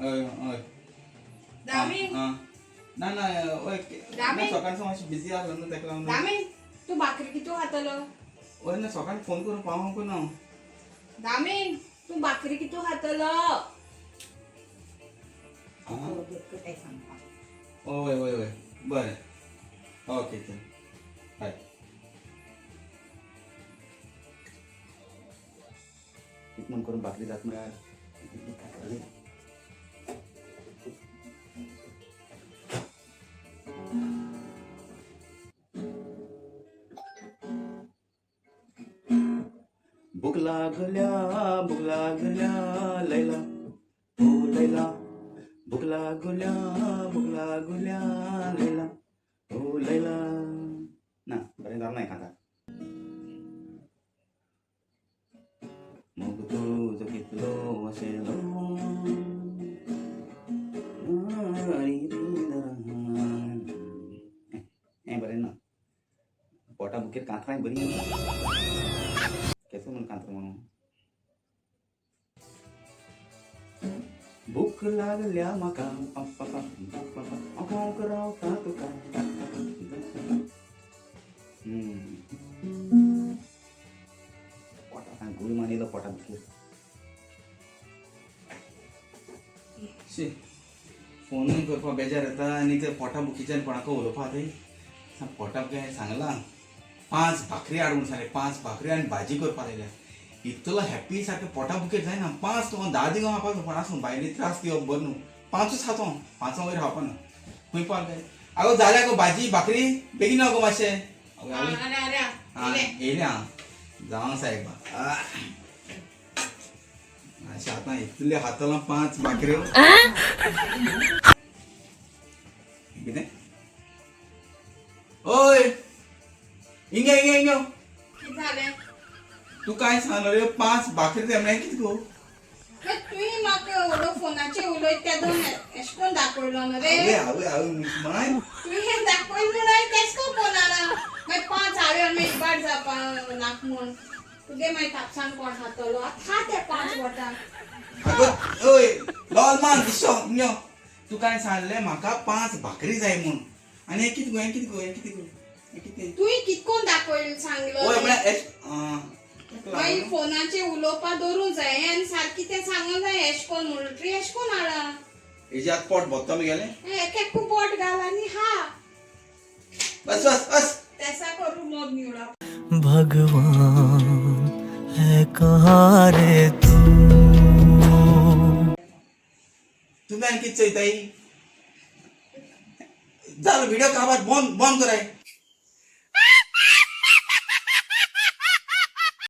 हय हय. दामी. आं ना ना हय. दामी. सकाळचं मातशें बिजी आसलो न्हू तेका लागून. दामी, तूं भाकरी कितू खातलो? हय ना, सकाळी फोन करून पावोंक ना. दामी, तूं भाकरी कितू खातलो? हय हय हय, बरें, ओके, चल, बाय. कित म्हण करून भाकरी जात म्हळ्यार. भूक लागल्या, भूक लागल्या लैला, ओ लैला. भूक लागल्या, भूक लागल्या लैला, ओ लैला. ना बरें जालें ना खाता. मोग तुजो कितलो अशेलो. हें बरें ना. पोटा बुकेर कांतरां बरी. केसो म्हण कांतरां म्हणून. भूक लागल्या म्हाका, हांव खावंक रावता तुका. पोटा गुळ मानिलो पोटा बुकेर. शी, फोनूय करपाक बेजार येता आनी ते पोटा बुकीच्यान कोणाक उलोवपा थंय पोटा बुकी सांगलां 5 भाकरी हाड म्हूण सांगलें. 5 भाकरी आनी भाजी करपा लायल्या. इतलो हॅप्पी सारकें पोटा बुकेर जायना. 5 तुका 10 दिवं खावपाक कोण आसूं, बायले त्रास दिवप बरें न्हू. 5च खातो, 5 वयर खावपा ना. खंय पावल काय? आगो जाल्या गो भाजी भाकरी, बेगीन यो गो मातशें. आं येयलें. आं जावं सायबा. अशें आतां इतले खातलो 5 भाकऱ्यो. कितें? ओय, हिंगा हिंगा हिंगा. कितें जालें? तूं काय सांगलो रे? 5 भाकरी जाय म्हळ्यार कितें गो? तुवें म्हाका व्हडो फोनाचेर उलयत तेदो एशें कोन्न दाखयलो न्हू रे. आवय आवय आवय माय. तुवें दाखयलो म्हूण हांवें तेशें कोन्न फोन हाडला. मागीर 5 हांवें आनी मागीर इबाड जावपा नाका म्हूण तुगे मागीर तापसान कोण खातलो? आतां खा ते 5 बोटां. आगो ओय लॉल मान दिसो हिंगा. तूं काय सांगलें म्हाका 5 भाकरी जाय म्हूण आनी हें कितें गो? हें कितें गो? हें कितें गो? हें कितें? तुवें कितें कोन्न दाखयलें सांगलो? ओय म्हळ्यार मागीर फोनाचेर उलोवपा दवरूंक जाय आनी सारकें तें सांगूंक जाय एशें कोन्न म्हूण. तुवें एशें कोन्न हाडला? हेज्या आत पोट भोत्ता मुगेलें. एक एक पोट घाल आनी खा. बस बस बस. तेसा करूं मोद निवडा. भगवान है कहाँ रे तू? तुमी आनी कितें चोयताय? जालो व्हिडियो काबार, बंद बंद कराय.